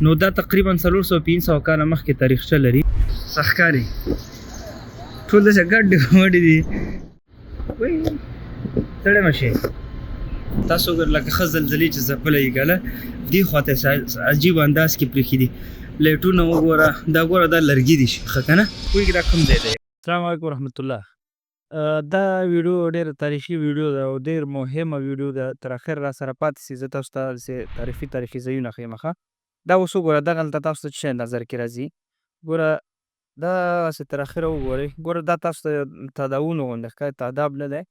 نو دا تقریبا 400 500 کاله مخکې تاریخچه لري. څه ښکاري؟ ټول داسې ګډ وډ دي. وای، ستړی مه شئ. تاسو وګورئ، لکه ښه زلزلې چې ځپلی یې که نه، دې خوا ته عجیب انداز کې پرېښي دي. لایټونه وګوره، دا ګوره، دا لرګي دي، ښه که نه؟ پوهېږې دا کوم ځای دی؟ السلام علیکم ورحمت الله. دا ویډیو ډیره تاریخي ویډیو ده او ډیر مهمه ویډیو ده. تر اخر را سره پاتې سئ، زه تاسو ته داسې تاریخي تاریخي ځایونه ښیم. ښه، دا اوس وګوره، دغلته تاسو ته څه شی نظر کې راځي؟ ګوره، داسې تر اخره وګورئ. ګوره، دا تاسو ته تاداوونو غوندې ښکاري، تاداب نه دی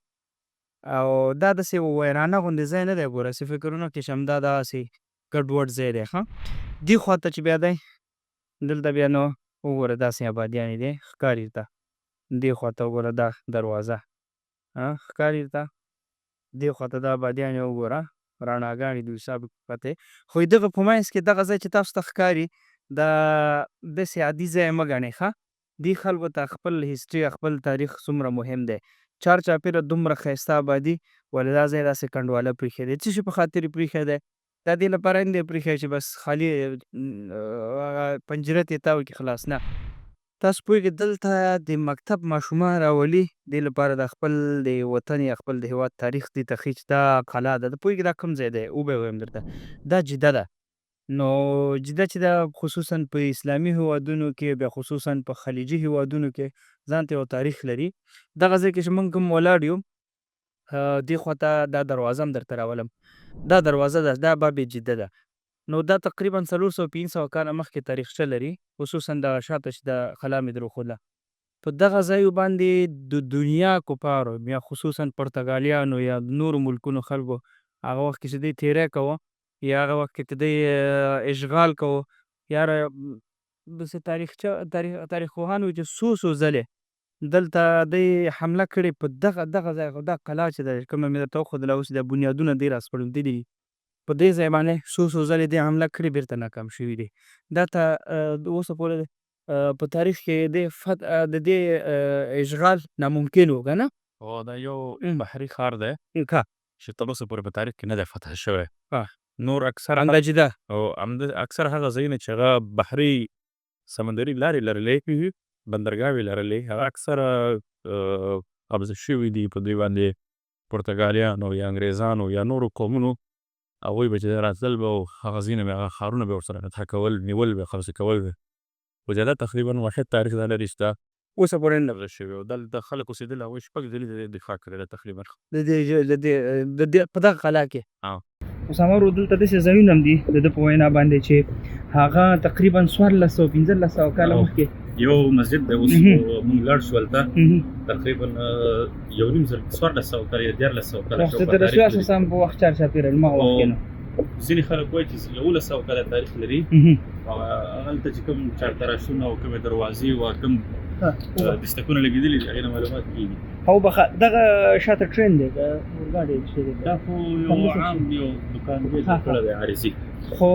او دا داسې ویرانه غوندې ځای نه دی. ګوره، څه فکرونه کې چې همدا داسې ګډوډ ځای دی. ښه، دې خوا ته چې بیا دی، دلته بیا نو وګوره، داسې آبادیانې دي، ښکاري ته. دې خوا ته وګوره، دا دروازه ښکاري ته. دې خوا ته دا آبادیانې وګوره، رڼاګانې د حساب پته. خو دغه په منځ کې دغه ځای چې تاسو ته ښکاري، دا داسې عادي ځای مه ګڼئ. ښه، دې خلکو ته خپل history، خپل تاریخ څومره مهم دی. چار چاپېره دومره ښایسته آبادي، ولې دا ځای داسې کنډواله پرېښی دی؟ څه شي په خاطر یې پرېښی دی؟ دا دې لپاره نه دی پرېښی چې بس خالي هغه پنجره ترې تاو کړي، خلاص. نه، تاسو پوهېږئ، دلته د مکتب ماشومان راولي، دې لپاره د خپل د وطن یا خپل د هېواد تاریخ دې ته ښیي چې دا قلا ده. پوهېږې دا کوم ځای دی؟ وبه وایم درته. دا جده ده. نو جده چې ده، خصوصا په اسلامي هیوادونو کې، بیا خصوصا په خلیجي هیوادونو کې ځان ته یو تاریخ لري. دغه ځای کې چې موږ کوم ولاړ یو، دې خواته دا دروازه هم درته راولم. دا دروازه ده، دا باب جده ده. نو دا تقریبا 400 500 کاله مخکې تاریخچه لري. خصوصا دغه شاته چې د قلا مې در وښودله، په دغه ځایو باندې د دنیا کفارو یا خصوصا پرتګالیانو یا نورو ملکونو خلکو هغه وخت کې چې دوی تیری کوه یا هغه وخت کې چې دوی اشغال کوه، یاره داسې تاریخچه، تاریخ پوهان وایي چې څو څو ځلې دلته دوی حمله کړې په دغه ځای. دا قلا چې ده، کومه مې درته وښودله، اوس دا بنیادونه دی راسپړل دي. په دې ځای باندې څو څو ځلې دوی حمله کړې، بیرته ناکام شوي دي. دا ته اوسه پورې په تاریخ کې د فتح د دې اشغال ناممکن و که نه؟ او دا یو بحري ښار دی چې تر اوسه پورې په تاریخ کې نه دی فتح شوی. نور اکثر همدا جده. او اکثر هغه ځایونه چې هغه بحري سمندري لارې لرلې، بندرګاوې لرلې، هغه اکثره قبضه شوي دي. په دوی باندې پرتګالیانو یا انګریزانو یا نورو قومونو، هغوی به چې راتلل به او هغه ځایونه به، هغه ښارونه به ورسره فتح کول، نیول به، قبضه کول به. خو جده تقریبا واحد تاریخ دا لري چې دا اوسه پورې نه قبضه شوی او دلته خلک اوسېدل. هغوی شپږ ځلې د دې دفاع کړې ده تقریبا. د دې په دغه قلا کې. ها. اسامه ورور، دلته داسې ځایونه هم دي د ده په وینا باندې چې هغه تقریبا 1400 1500 کاله مخکې. یو مسجد دی، اوس مونږ لاړ شو هلته، تقریبا یو نیم زر، 1400 کاله یا 1300 کاله وخت د رسول الله صلی په وخت چار چاپېره هماغه وخت کې. نو ځینې خلک وایي چې 1100 کاله تاریخ لري. هلته چې کوم چارتراشونه او کومې دروازې او کوم دستکونه لګېدلي دي، هغې نه معلومات کېږي. او بخا دغه شاته train دی که اورګاډی چې دی؟ دا خو یو عام یو دکان دی، جوړ کړی دی عارضي. خو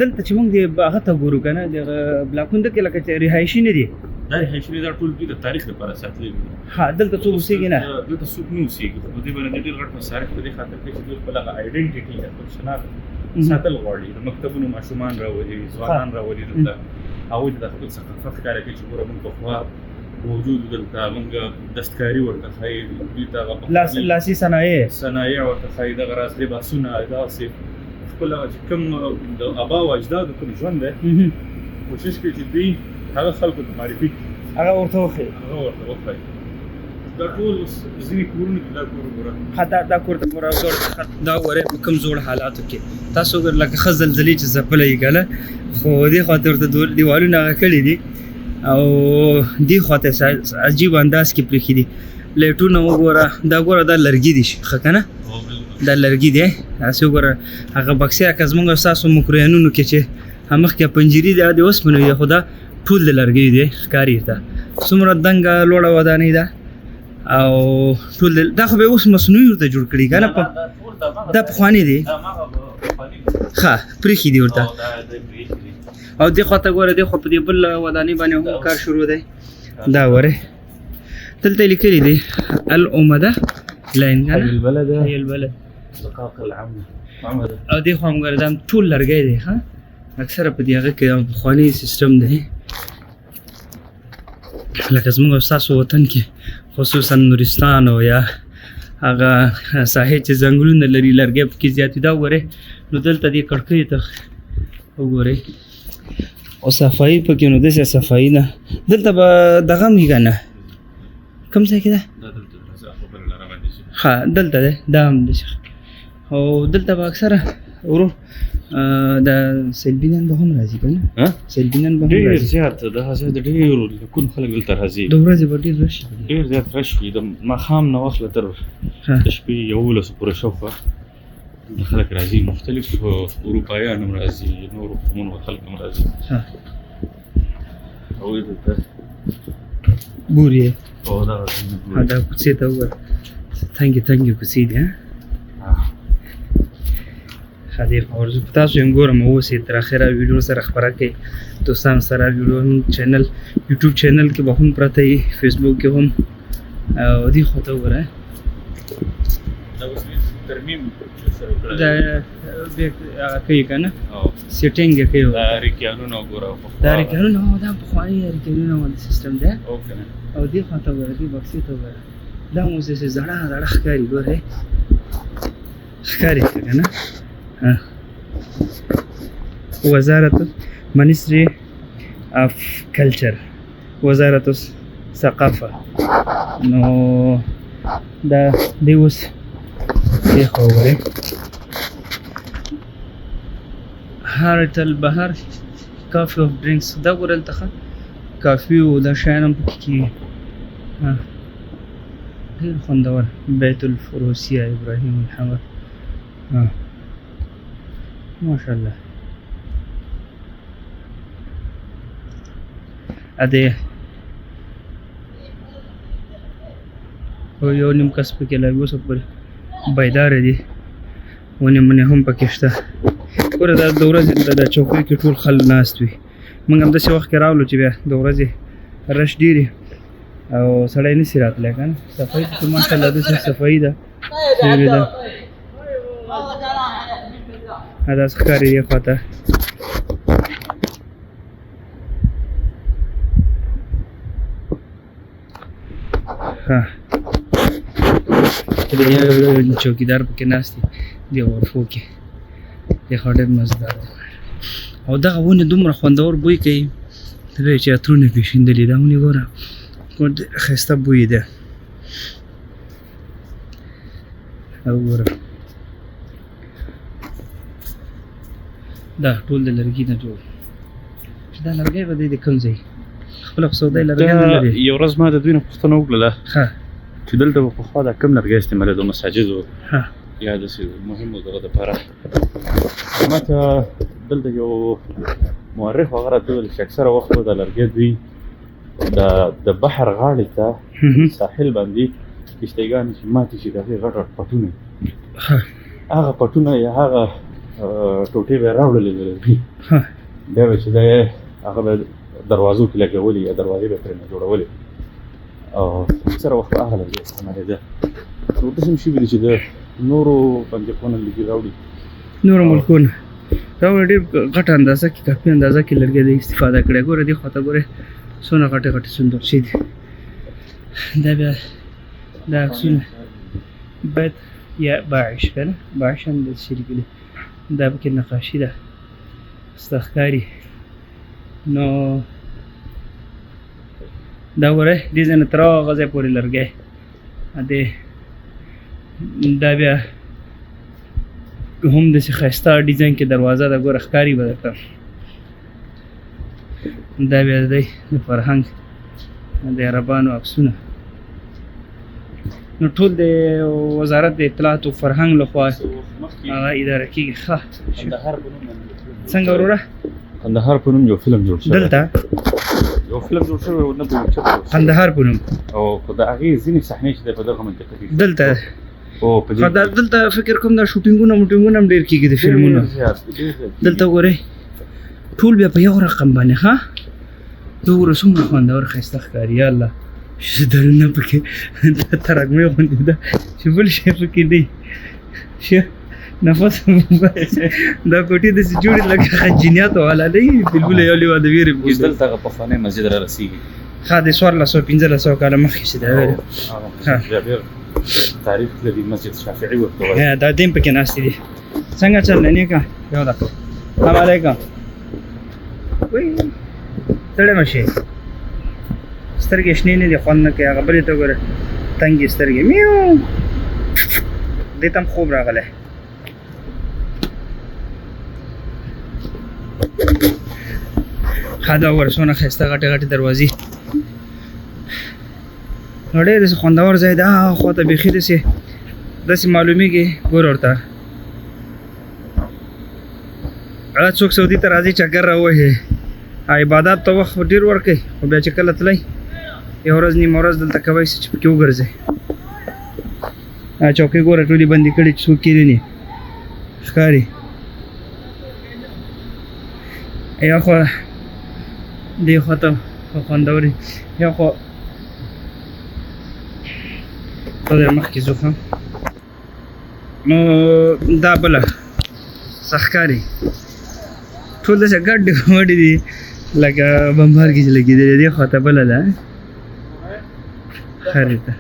دلته چې موږ د هغه ته ګورو که نه، دغه بلاکونه کې لکه چې رهایشي نه دي. دا رهایشي نه، دا ټول دوی د تاریخ لپاره ساتلي دي. ها، دلته څوک اوسېږي نه؟ دلته څوک نه اوسېږي، خو په دې باندې ډېر غټ مصارف په دې خاطر کوي چې دوی خپل هغه identity، خپل شناخت ساتل غواړي. د مکتبونو ماشومان راولي، ځوانان راولي دلته، هغوی ته د خپل ثقافت ښکاره کوي چې ګوره، موږ پخوا موجود دلته، موږ دستکاري ورته ښایي دوی ته، هغه لاسي صنایع. صنایع ورته ښایي، دغه راز لباسونه، داسې خپل هغه چې کوم د ابا او اجدادو کوم ژوند دی، کوشش کوي چې دوی هغه خلکو ته معرفي کړي. هغه ورته وښیي. هغه ورته وښایي. دا ټول اوس ځینې کورونه دي، دا کور وګوره. ها، دا کور ته ګوره، دا وګوره په کوم زوړ حالاتو کې. تاسو وګوره، لکه ښه زلزلې چې ځپلی یې که نه، خو دې خوا ته ورته دیوالونه هغه کړي دي او دې خوا ته عجیب انداز کې پرېښي دي. لایټونه وګوره، دا ګوره، دا لرګي دي، ښه که نه؟ دا لرګي دی. هسې وګوره، هغه بکسې که زموږ او ستاسو مکرویانونو کې چې مخکې پنجرې دي، د اوسپنې وي، خو دا ټول د لرګیو دی. ښکاري ورته څومره دنګه لوړه ودانۍ ده او ټول دا خو به اوس مصنوعي ورته جوړ کړي که نه؟ دا پخواني دي. ښه، پرېښي دي ورته. او دې خوا ته ګوره، دې خوا په دې بل ودانۍ باندې هم کار شروع دی. دا وره دلته لیکلي دي العمده لاین که نه؟ حي البلد. حي البلد. زقاق العم عمده. او دې خوا هم ګوره، دا هم ټول لرګی دی. ښه، اکثره په دې هغه کې پخوانی سیستم دی، لکه زموږ او ستاسو وطن کې، خصوصا نورستان او یا هغه ساحې چې ځنګلونه لري، لرګی پکې زیات وي. دا وګورئ، نو دلته دې کړکیو ته وګورئ او صفایي پکې، نو داسې صفایي ده. دلته به دغه هم وي که نه؟ کوم ځای کې ده؟ ښه، دلته دی، دا هم داسې. او دلته به اکثره ورور د سیلبینان به هم راځي که نه؟ سیلبینان به هم ډېر راځي. زیات دغه ځای د ډېرو لکونو خلک دلته راځي. د ورځې به ډېر رش وي. ډېر زیات رش وي، د ماښام نه واخله تر د شپې 11 پورې شاوخوا دلته خلک راځي. مختلف اروپایان هم راځي، نورو قومونو خلک هم راځي. هغوی دلته ګوري او دغه ځایونه ګوري. دا کوڅې ته وګوره، تنګې تنګې کوڅې دي. ښه دی، خو زه په تاسو هم ګورم. اوس یې تر اخره ویډیو سره خپره کړئ دوستانو سره. ویډیو هم چینل، یوټیوب چینل کې به هم پرته وي، فیسبوک کې هم. او دې خوا ته وګوره. دا اوس ترمیم سره کړی. دا بیا هغه کوي که نه؟ سیټینګ یې کوي. دا ریکیانونه وګوره. دا ریکیانونه، هو، دا پخواني ریکیانونه وو سیستم دی. او که نه؟ او دې خوا ته وګوره، دې بکسې ته وګوره، دا هم اوس داسې زړه زړه ښکاري. ګورئ، ښکاري که نه؟ وزارت منیستری اف کلچر، وزارت ثقافه. نو دا دی اوس دې خوا وګورئ، هارټل بهر کافي اف ډرینکس. دا ګوره، دلته ښه کافي او دا شیان هم پکې کېږي. ډېر خوندور. بیت الفروسیه ابراهیم الحمر. ماشاءالله. ا دې یو نیم کس پکې لا اوسه پورې بیداره دي. ونې منې هم پکې شته. ګوره، دا د ورځې دلته د چوکۍ کې ټول خلک ناست وي. موږ هم داسې وخت کې راغلو چې بیا د ورځې رش ډېر او سړی نشي راتلی که نه. صفایي پکې ماشاءالله داسې صفایي ده شوې ده. داسې ښکاري دې خوا ته. ښه، چوکیدار پکې ناست دي دې غرفو کې. دې خوا ډېر مزدار دی. او دغه ونې دومره خوندور بوی کوي، ته به چې عطرونه پرې شیندلي. دا ونې ګوره، ډېره ښایسته بوی ده. او ګوره، دا ټول د لرګي نه جوړ. چې دا لرګی به دی د کوم ځای؟ خپله خو سودی لرګی نه لري. یو ورځ ما د دوی نه پوښتنه وکړله چې دلته به پخوا دا کوم لرګی استعمالېدو مساجدو یا داسې مهمو دغه دپاره. ما ته دلته یو مورخ هغه راته وویل چې اکثره وخت به دا لرګی دوی د بحر غاړې ته ساحل باندې کښتۍګانې چې ماتې شي، د هغې غټ غټ پټونه، هغه پټونه یا هغه ټوټې به یې راوړلې د لرګي، بیا به چې دی هغه به دروازو کې لګولې یا دروازې به ترېنه جوړولې، او اکثره وخت به هغه لرګی استعمالېده. نو داسې هم شوي دي چې د نورو منطقو نه لرګي راوړي، نورو ملکونو راوړي. ډېر غټه اندازه کې، کافي اندازه کې لرګی دی استفاده کړی. ګوره دې خوا ته ګورې، څونه غټې غټې صندوقچې دي. دا بیا دا عکسونه بیت یا باعش که نه، باعش هم داسې لیکلي. دا پکې نقاشي ده ستا ښکاري. نو دا ګورئ، دې ځای نه تر هغه ځای پورې لرګی دې. دا بیا هم داسې ښایسته ډیزاین کې دروازه ده، ګوره ښکاري به درته. دا بیا دی د فرهنګ د عربانو عکسونه. نو ټول د وزارت د اطلاعاتو فرهنګ لخوا هغه اداره کېږي. ښه، څنګه وروره؟ قندهار په نوم یو فلم جوړ شوی دلته. یو فلم جوړ شوی و، نه پوهېږم چېرته جوړ شوی. قندهار په نوم. او خو د هغې ځینې صحنې چې دی په دغه منطقه کې دلته او په دې خو دا دلته فکر کوم دا شوټینګونه موټینګونه هم ډېر کېږي د فلمونو. ډېر زیات. دلته ګورئ، ټول بیا په یو رقم باندې. ښه، دا وګوره څومره خوندور ښایسته ښکاري. یا الله، چې دننه پکې دا ترږمۍ غوندې ده چې بل شی پکې دی. ښه، نفس دا کوټې داسې جوړې لکه جنیاتو والا دی، بالکل یو لیوه د ویرې اوس دلته هغه پخوانی مسجد را رسېږي. ښه، د 1400 1500 کاله مخکې چې دا ویل. بیا ډېر تاریخ لري، مسجد شافعي ورته وایي. دا دیم پکې ناستې دي. څنګه چل دی نیکه؟ یو دقیقه. السلام علیکم. وی ستړی مه شې، سترګې شنې نه دي، خوند نه کوي. هغه بلې ته وګوره، تنګې سترګې، میو، دې ته هم خوب راغلی. ښه، دا وګوره څونه ښایسته غټې غټې دروازې. نو ډېر داسې خوندور ځای دی. هغه خوا ته بیخي داسې داسې معلومیږي. ګوره ورته، هغه څوک سعودي ته راځي چکر راوهي، عبادت ته وخت ډېر ورکوي، خو بیا چې کله تللی یو ورځ نیمه ورځ دلته کوی سي چې پکې وګرځي. چوکۍ ګوره ټولې بندې کړي چې څوک کښېني ښکاري. یو خو دې خوا ته خوندورې، یو خو ته مخکې ځو. ښه، نو دا بله څه ښکاري، ټول داسې ګډ وډې دي لکه بمبار کې چې لګېدلې. دې خوا ته بله ده. ښکاري ته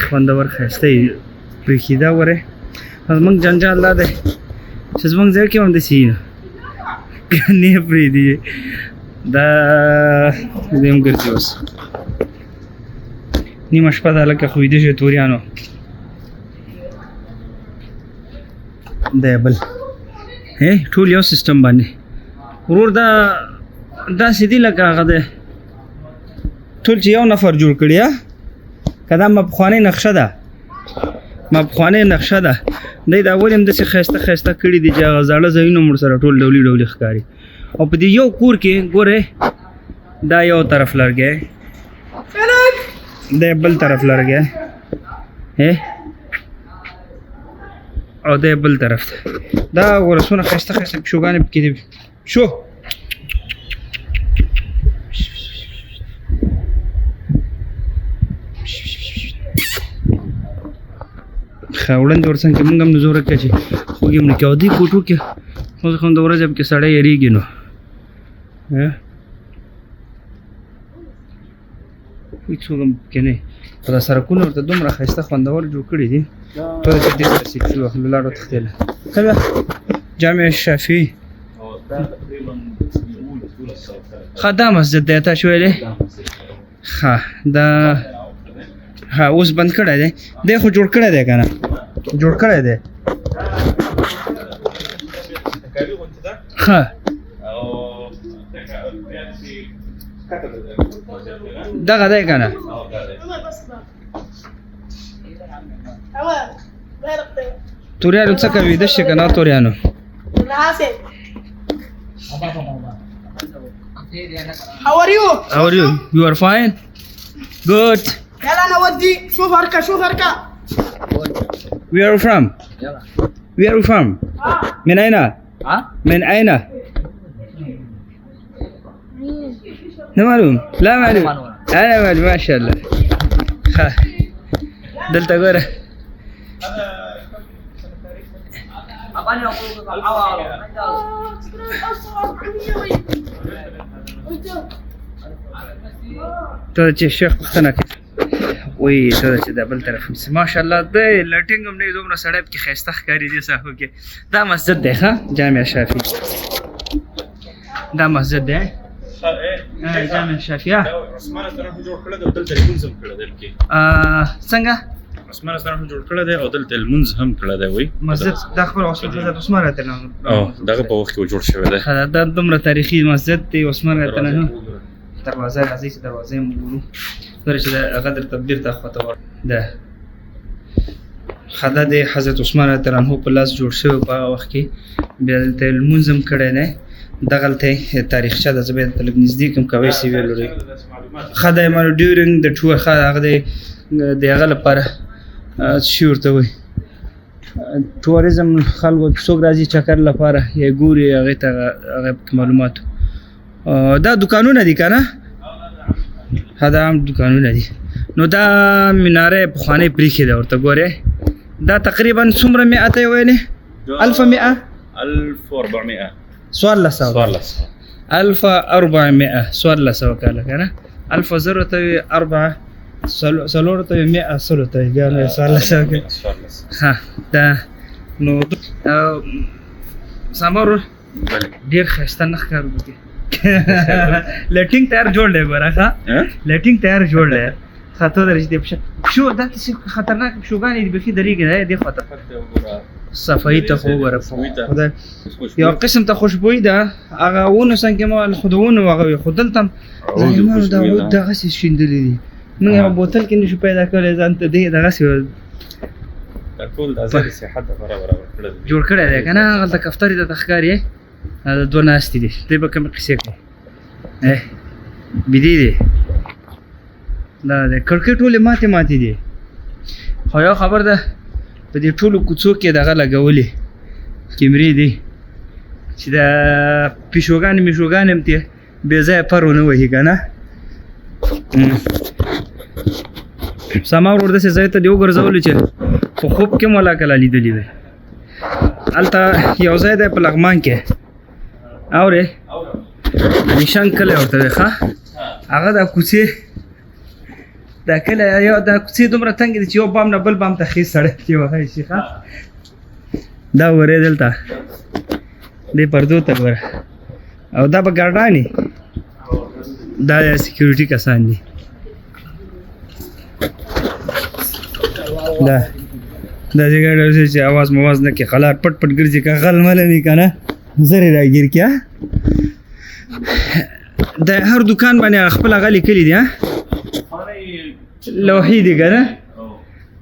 خوندور ښایسته یې پرېښي. دا وګورئ، زموږ جنجال دا دی چې زموږ ځای کې هم داسې وي، نه پرېږدي. دا دې هم ګرځي. اوس نیمه شپه ده، لکه خو ویده شوي توریانو. دی بل ټول یو سیستم باندې ورور، دا داسې دي لکه هغه دی ټول چې یو نفر جوړ کړي. که دا ما پخوانۍ نقشه ده، ما پخوانۍ نقشه ده. دی دا ولې هم داسې ښایسته ښایسته کړي دي چې هغه زاړه ځایونه هم ورسره ټول ډولي ډولي ښکاري. او په دې یو کور کې ګورئ، دا یو طرف لرګی دی، بل طرف لرګی او دی بل طرف ته. دا ګوره څونه ښایسته ښایسته پیشوګانې پکې دي. شو ښه، وړاندې ورڅنګ کې موږ هم نزوره کړه چې خوږې هم نه کوي. او دې کوټو کې اوس هم د ورځې پکې سړی یریږي. نو هېڅوک هم پکې نه، خو دا سړکونه ورته دومره ښایسته خوندور جوړ کړي دي. ته چې دې سره سیلفي واخلو. لاړ وتښتېله. کله جامع شافعي. ښه، دا مسجد دی تا چې ویلې. ښه، دا ها اوس بند کړی دی، دی خو جوړ کړی دی که نه؟ جوړ کړی دی. ښه، دغه دی که نه؟ توریانو څه کوي؟ دشي که نه توریانو؟ How are you? How are you? You are fine? Good. يلا نودي، شوف هركة شوف هركة. Where are you from? Where are you from? من أين؟ من أين؟ نه معلوم، لا معلوم، أنا معلوم. ما شاء الله. دلته ګوره. ته چې شیخ پوښتنه کوي، وایي ته چې دا بل طرف نیسي. ماشاءالله، دی لټینګ هم نه دومره سړی پکې ښایسته ښکاري دې ساحو کې. دا مسجد دی. ښه، جامع شافعي، دا مسجد دی جامع شافعي. عثمان سره جوړ کړی دی او دلته لمونځ هم کړی دی پکې. څنګه؟ عثمان سره جوړ کړی دی او دلته لمونځ هم کړی دی. وایي مسجد دا خپل عثمان، حضرت عثمان رضی الله عنه دغه په وخت کې جوړ شوی دی. دا دومره تاریخي مسجد دی، عثمان رضی الله عنه. دروازه راځي چې دروازه یې وګورو. ګوره چې هغه درته بېرته خواته ور ده. ښه، دا د حضرت عثمان رضی الله عنه په لاس جوړ شوی په هغه وخت کې. بیا دلته یې لمونځ هم کړی دی. دغلته تاریخچه ده، زه به درته لږ نږدې کړم کوی سي ویې لورئ. ښه دی مانو ډیورینګ د ټور. ښه، هغه دی د هغه لپاره څه شي ورته وایي، ټوریزم، خلکو څوک راځي چکر لپاره یا ګوري هغې ته، هغه پکې معلومات. دا دکانونه دي که نه؟ ها، دا هم دکانونه دي. نو دا مناره یې پخوانۍ پرېښې ده. ورته ګورې دا تقریبا څومره مئه ته یې ویلې؟ الف مئه، 1400، 1400، 1400، 1400، 1400 کاله که نه؟ الف زرو ته وي، اربعه څلورو ته وي، مئه سلو ته وي، بیا نو 1400 کاله. ها دا نو سمر ډېر ښایسته نه ښکارو پکې. لټینګ تیار جوړ دی ګوره. ښه لټینګ تیار جوړ دی. خطر درې دې پښه شو، دا څه خطرناک پښوګانې دي، بیخي درېږي دی دې خواته. صفایي ته خو وګوره خدای، یو قسم ته خوشبویي ده. هغه ونو څنګه مو خو د ونو هغه وي، خو دلته هم ظالمانو دا عود دغسې شیندلي دي، موږ یو بوتل کې نشو پیدا کولی ځان ته. دی دغسې دا ټول د ازادي صحت لپاره برابر کړی دی، جوړ کړی دی که نه؟ هغلته کفترې درته ښکاري، دا دوه ناستې دي، دوی به کومې قصې کوي. بیدې دي، دا د کړکۍ ټولې ماتې ماتې دي. خو یو خبر ده، په دې ټولو کوڅو کې دغه لګولې کیمرې دي چې دا پیشوګانې میشوګانې هم ترې بې ځایه پر ونه وهي که نه. سما ورور داسې ځای ته دې وګرځولو چې په خوب کې هم ولا کله لیدلي وي. هلته یو ځای دی په لغمان کې، اورې علیشنګ کلی ورته وي. ښه هغه دا کوڅې، دا کلی یو دا کوڅې دومره تنګې دي چې یو بام نه بل بام ته ښې سړی کې وهی شي. ښه دا ورې دلته دې پردو ته ګوره، او دا به ګارډانې، دا سکیورټي کسان دي. دا دا چې ګاډی چې اواز مواز نه کې خلار پټ پټ ګرځي، که غل مله وي که نه زر یې راګیر کړي. د هر دکان باندې هغه خپل هغه لیکلي دي، لوحې دي که نه؟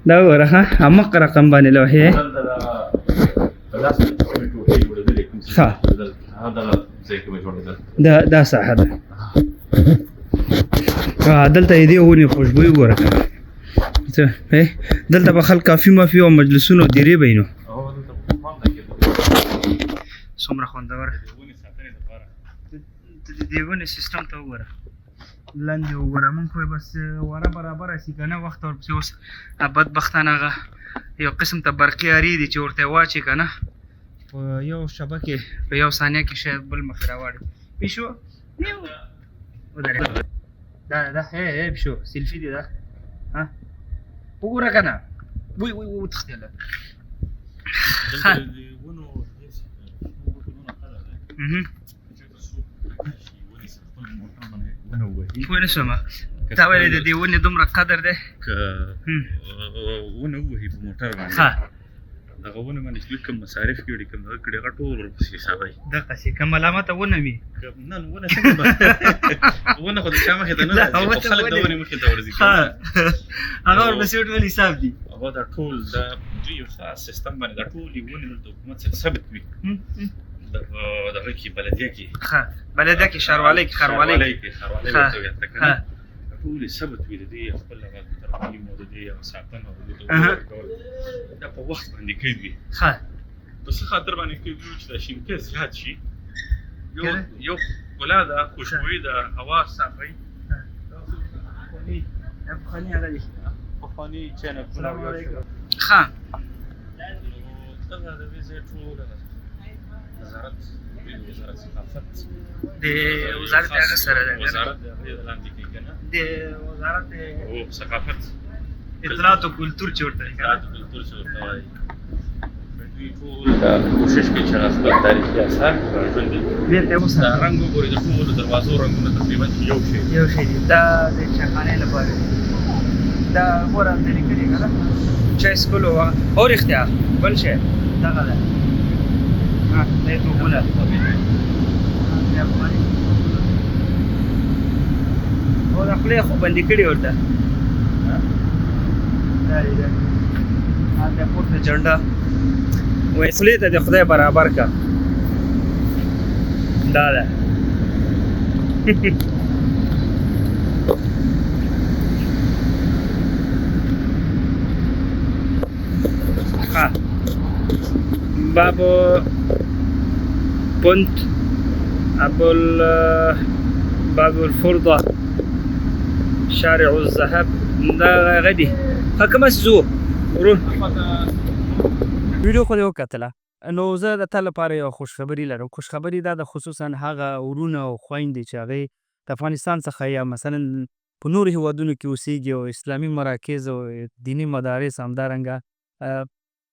دا وګوره، ښه همق رقم باندې لوحې. ښه دا دا ساحه ده. دلته یې دې ونې خوشبویي وګوره که نه. دلته به خلک کافي مافي او مجلسونه او دیرې به وي. نو څومره خوندور ته د دې ونې سیستم ته وګوره، لاندې وګوره. موږ خو بس وره برابره سي که نه وخت ورپسې. اوس بدبختانه هغه یو قسم ته برقي ارې دي چې ورته یې واچې که نه، په یو شبه کې په یو ثانیه کې شاید بل مخې راواړي. پیشو ودرېږه، دا دا هی پیشو سیلفي دی دا. ها وګوره که نه، وی وی وی وتښتېده. پوه نه شوم، تا ویلې د دې ونې دومره قدر دی که ونه ووهي په موټر باندې. ښه دغه ونه باندې چې کوم مصارف کړي کوم دغه کړي، هغه ټول ورپسې حسابوي. دغسې که ملامته ونه وي. نه ونه څنګه ونه خو د چا مخې ته نه راځي، خو خلک د ونې مخې ته ورځي. هغه ورپسې ټول حساب دي. هغه دا ټول دا دوی یو خاص سیستم باندې دا ټولې ونې دلته حکومت سره ثبت وي دغه کې، بلدیه کې. ښه بلدیه کې، ښاروالۍ کې، ښاروالۍ کې، ښاروالۍ ورته وي هلته که نه، ټولې ثبت وي. د دې خپل هغه ترمیم او د دې هغه ساتنه او د دې دا په وخت باندې کوي دوی. ښه په څه خاطر باندې کوي دوی؟ چې دا شینکی زیات شي، یو ښکلا ده، خوشبویي ده، هوا صافوي. پخواني هغه دي، پخواني چینکونه. ښه دغه د دې ځای ټول نظارت وزارت ثقافت د وزارت هغه سره ده، وزارت د هغې لاندې کوي که نه، د وزارت او ثقافت اطلاعات او کلتور چې ورته اطلاعات او کلتور چې ورته وایي. دوی ټول دا کوشش کوي چې هغه خپل تاریخي اثار ژوندي بېرته یې وساتي. دا رنګ وګورئ، د ټولو دروازو رنګونه تقریبا یو شی یو شی دي. دا د چایخانې لپاره دي. دا ګوره هلته لیکلي که نه، چای څښلو او رښتیا بل شی دغه ده. دا یې توپونه او دا خولې خو بندې کړي ورته. دا دی دا هلته پورته جنډه وایي، خولې ته دې خدای برابر کړه. دا ده. ښه باب بنت ابو باب الفرضة، شارع الذهب، دا هغه دي. ښه، کومه ځو ورور؟ ویډیو خو دې وکتله، نو زه د تا لپاره یوه خوشخبري لرم. خوشخبري دا ده، خصوصا هغه ورونه او خویندې چې هغوی د افغانستان څخه یا مثلا په نورو هیوادونو کې اوسیږي او اسلامي مراکز او دیني مدارس، همدارنګه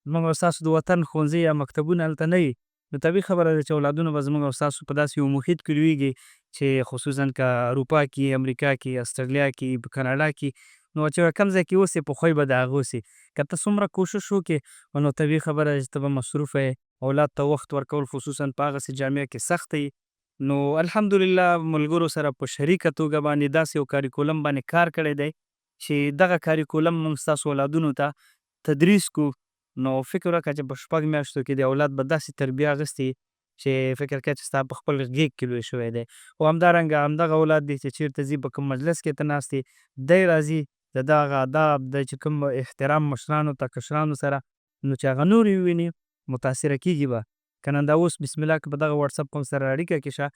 زموږ او ستاسو د وطن ښوونځي یا مکتبونه هلته نه وي، نو طبیعي خبره ده چې اولادونه به زموږ او ستاسو په داسې یو محیط کې لویږي چې خصوصا که اروپا کې، امریکا کې، استرالیا کې، په کاناډا کې، نو چې کوم ځای کې اوسې، په خوی به د هغه اوسې. که ته څومره کوشش وکړې، نو طبیعي خبره ده چې ته به مصروفه یې، اولاد ته وخت ورکول خصوصا په هغسې جامعه کې سخته وي. نو الحمدلله ملګرو سره په شریکه توګه باندې داسې یو کاریکولم باندې کار کړی دی چې دغه کاریکولم موږ ستاسو اولادونو ته تدریس کو. نو فکر وکړه چې په 6 میاشتو کې د اولاد به داسې تربیه اخیستې چې فکر کوې چې ستا په خپل غېږ کې لوی شوی دی. او همدارنګه همدغه اولاد دی چې چېرته ځي، په کوم مجلس کې ته ناست یې، دی راځي، د دغه آداب د چې کوم احترام مشرانو ته، کشرانو سره، نو چې هغه نور یې وویني، متاثره کېږي به که نه. دا اوس بسم الله که په دغه واتساپ کوم سره اړیکه کې شه.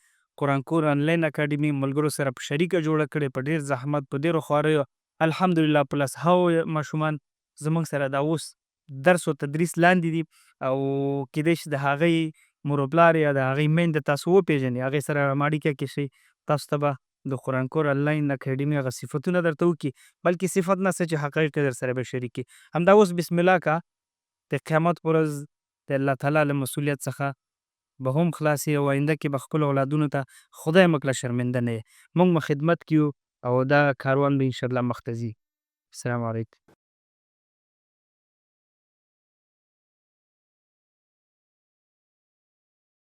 قرآن کور انلاین اکاډمي ملګرو سره په شریکه جوړه کړې، په ډېر زحمت، په ډېرو خواریو. الحمدلله په لسهاو ماشومان زموږ سره دا اوس درس او تدریس لاندې دي، او کېدای شي د هغوی مور او پلار یا د هغوی میندې تاسو وپېژنئ. هغې سره اړیکه کې شئ، تاسو ته به د قرآن کور انلاین اکاډمي هغه صفتونه درته وکړي، بلکې صفت نه څه چې حقایق در سره به شریک کړي. همدا اوس بسم الله که د قیامت پر ورځ د الله تعالی له مسؤلیت څخه به هم خلاص او آینده کې به خپل اولادونو ته خدای مکړه شرمنده نه یې. موږ به خدمت کیو او دا کاروان به انشاءالله مخته ځي. السلام علیکم.